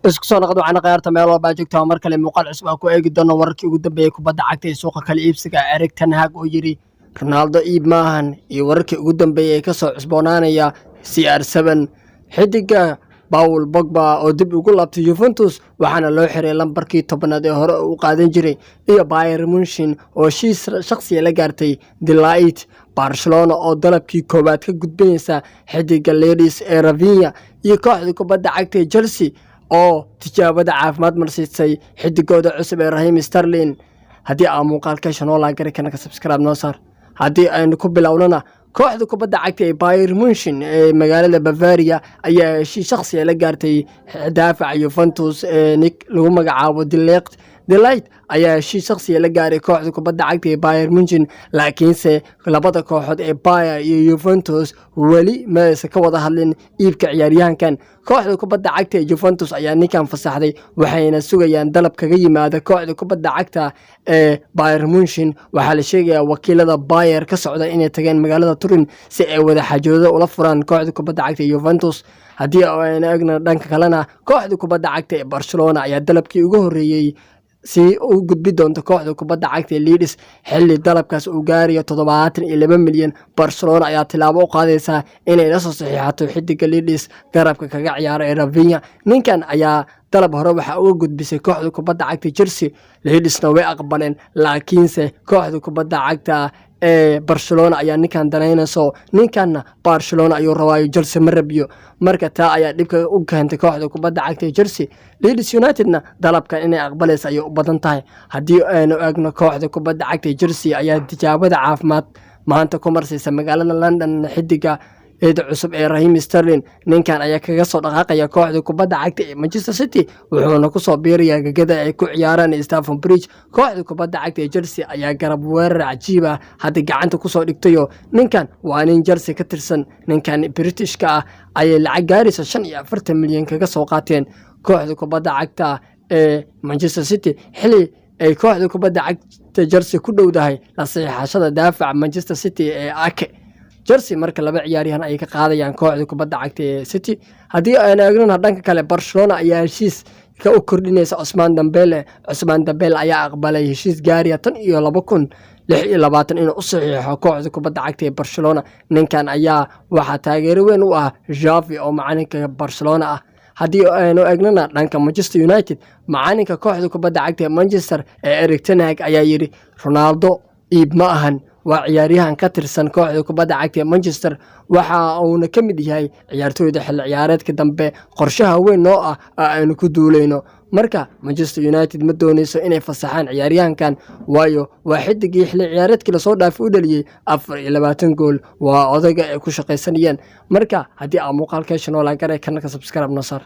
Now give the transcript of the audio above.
Isku soo noqod waxaana khiyaarta meel walbaa joogtaa. Mar kale muuqaal cusub aan ku eegi doono wararkii ugu dambeeyey kubadda cagta ee suuqa kala iibsiga. Erik ten Hag oo yidhi Ronaldo iib maahan, iyo wararkii ugu dambeeyey ee kasoo cusboonaanaya CR7. Xidiga Paul Pogba oo dib ugu laabtay Juventus, waxaana loo xiray lambarkii 10aad ee hore u qaadan jiray, iyo Bayern Munchen oo heshiis shaqsiya la gaartay De Ligt. Barcelona oo dalabkii koowaad ka gudbinaysa xidiga Leeds ee Raphinha, iyo kooxda kubadda cagta ee Chelsea oo tijaabada caafimaad marsiisay xidigooda cusub ee Raheem Sterling. Haddii aa muuqaalka noo like gari, kanaka subscribe noo saar. Haddii aynu ku bilownana, kooxda kubadda cagta ee Bayern Munchen ee magaalada Bavaria ayaa heshiis shakhsiya la gaartay daafaca Juventus ee nin lagu magacaabo De Ligt. De Ligt ayaa heshiis shakhsiya la gaaray kooxda kubadda cagta ee Bayern Munchen, laakiinse labada kooxood ee Bayer iyo Juventus weli ma aysan ka wada hadlin iibka ciyaaryahankan. Kooxda kubadda cagta ee Juventus ayaa ninkan fasaxday, waxayna sugayaan dalab kaga yimaada kooxda kubadda cagta ee Bayern Munchen. Waxaa la sheegayaa wakiilada Bayer ka socda inay tageen magaalada Turin si ay wada xaajoodo ula furaan kooxda kubadda cagta ee Juventus. Haddii aynu eegno dhanka kalena, kooxda kubadda cagta ee Barcelona ayaa dalabkii ugu horreeyey si u gudbi doonto kooxda kubadda cagta ee Leeds, xilli dalabkaas uu gaarayo 72 milyan. Barcelona ayaa tilaabo u qaadaysaa inay la soo saxiixato xidiga Leeds garabka kaga ciyaara ee Raphinha. Ninkan ayaa dalab hore waxaa uga gudbisay kooxda kubadda cagta Chelsea, Leedsna way aqbaleen, laakiinse kooxda kubadda cagta ee Barcelona ayaa ninkan danaynayso. Ninkanna Barcelona ayuu rabaayo, Chelsea ma rabiyo. Marka taa ayaa dhibka u keentay kooxda kubadda cagta ee Chelsea. Leeds Unitedna dalabkan inay aqbalaysa ayay u badan tahay. Haddii aynu eegno, kooxda kubadda cagta ee Chelsea ayaa tijaabada caafimaad maanta ku marsaysa magaalada London xidiga eeda cusub ee Raheem Sterling. Ninkan ayaa kaga soo dhaqaaqaya kooxda kubadda cagta ee Manchester City, wuxuuna kusoo biirayaa gegada ay ku ciyaaraan Stamford Bridge. Kooxda kubadda cagta ee Chelsea ayaa garab weerar cajiib ah hadda gacanta kusoo dhigtayo. Ninkan waa nin Chelsea ka tirsan. Ninkan Britishka ah ayay lacag gaaraysa 45 milyan kaga soo qaateen kooxda kubadda cagta ee Manchester City, xili ay kooxda kubadda cagta Chelsea ku dhowdahay la saxiixashada daafaca Manchester City ee Ake. Chelsea marka laba ciyaaryahan ayay ka qaadayaan kooxda kubadda cagta ee City. Haddii aynu eegnona dhanka kale, Barcelona ayaa heshiis ka u kordhinaysa Ousmane Dembele. Ousmane Dembele ayaa aqbalay heshiis gaariya tan iyo 2026 inuu u saxiixo kooxda kubadda cagta ee Barcelona. Ninkan ayaa waxaa taageero weyn u ah Xavi oo macalinka Barcelona ah. Haddii aynu eegnana dhanka Manchester United, macalinka kooxda kubadda cagta ee Manchester ee Erik ten Hag ayaa yidhi Ronaldo iib ma ahan, waa ciyaaryahan ka tirsan kooxda kubadda cagta ee Manchester, waxa uuna ka mid yahay ciyaartooyda xilli ciyaareedka dambe qorshaha weyn noo ah oo aynu ku duuleyno. Marka Manchester United ma dooneyso inay fasaxaan ciyaaryahankan, waayo waa xidigii xilli ciyaareedkii lasoo dhaafay u dhaliyey 24 gool. Waa odayga ay ku shaqaysanayeen. Marka haddii aa muuqaalka hesha, noo like gare, kanalka subscribe noo saar.